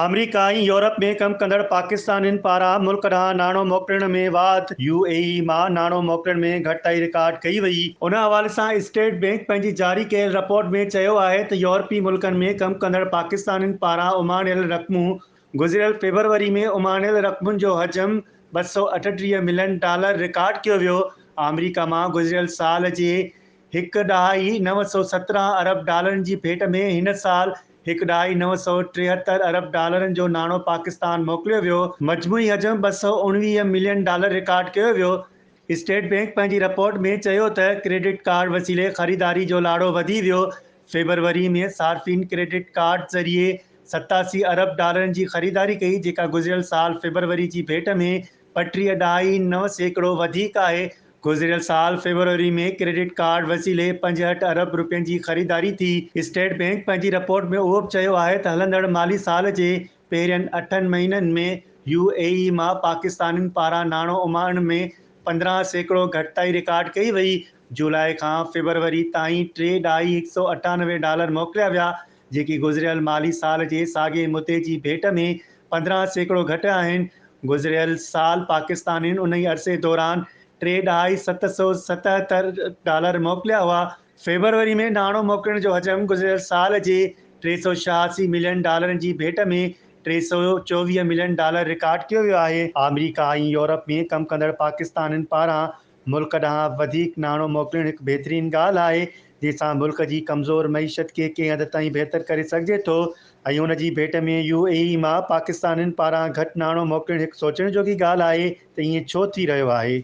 آمريڪا ۽ Europe ۾ ڪم ڪندڙ پاڪستانين پاران ملڪ ڏانهن ناڻو موڪلڻ ۾ واڌ، يو اي اي مان ناڻو موڪلڻ ۾ گهٽتائي رڪارڊ ڪئي وئي. ان حوالي سان اسٽيٽ بئنڪ پنهنجي جاري ڪيل رپورٽ ۾ چيو آهي ته يورپي ملڪن ۾ ڪم ڪندڙ پاڪستانين پاران اماڻيل رقمون گذريل فيبروري ۾ اماڻيل رقمن جو حجم 238 ملين ڊالر رڪارڊ ڪيو ويو، آمريڪا مان گذريل سال جي هڪ ڏهائي 917 ارب ڊالرن جي ڀيٽ ۾ هن سال هڪ ڏهائي 973 ارب ڊالرن جو ناڻو پاڪستان موڪليو ويو، مجموعي حجم 219 ملين ڊالر رڪارڊ ڪيو ويو. اسٽيٽ بئنڪ پنهنجي رپورٽ ۾ چيو ته ڪريڊٽ ڪارڊ وسيلي خريداري جو لاڙو وڌي ويو، فيبروري ۾ صارفين ڪريڊٽ ڪارڊ ذريعي 87 ارب ڊالرن جي خريداري ڪئي، جيڪا گذريل سال فيبروري جي ڀيٽ ۾ 35 ڏهائي 9% وڌيڪ آهي. گذريل سال فيبروري ۾ ڪريڊٽ ڪارڊ وسيلي 65 ارب رپين جي خريداري ٿي. اسٽيٽ بئنڪ پنهنجي رپورٽ ۾ اهو به چيو آهي ته هلندڙ مالي سال جي پهرين اٺن مهينن ۾ يو اي اي مان پاڪستانين پاران ناڻو اماڻڻ ۾ 15% گهٽتائي رڪارڊ ڪئي وئي. جولاء کان فيبروري تائين ٽي ڏهائي 198 ڊالر موڪليا ويا، جيڪي گذريل مالي سال جي ساڳئي مدي جي ڀيٽ ۾ 15% گهٽ آهن. گذريل سال پاڪستانين انهي عرصي دوران ٽي ڏهائي 777 ڊالر موڪليا هئا. فيبروري ۾ ناڻو موڪلڻ جو حجم گذريل سال جي 386 ملين ڊالرن جي ڀيٽ ۾ 324 ملين ڊالر رڪارڊ ڪيو ويو آهي. آمريڪا ۽ يورپ ۾ ڪم ڪندڙ پاڪستانين پاران ملڪ ڏانهن وڌيڪ ناڻو موڪلڻ هڪ بهترين ڳالهه آهي، جنهن سان ملڪ جي ڪمزور معيشت کي ڪنهن حد تائين بهتر ڪري سگهجي ٿو ۽ ان جي ڀيٽ ۾ يو اي اي مان پاڪستانين پاران گهٽ ناڻو موڪلڻ هڪ سوچڻ جوڳي ڳالهه آهي ته ائين ڇو ٿي رهيو آهي.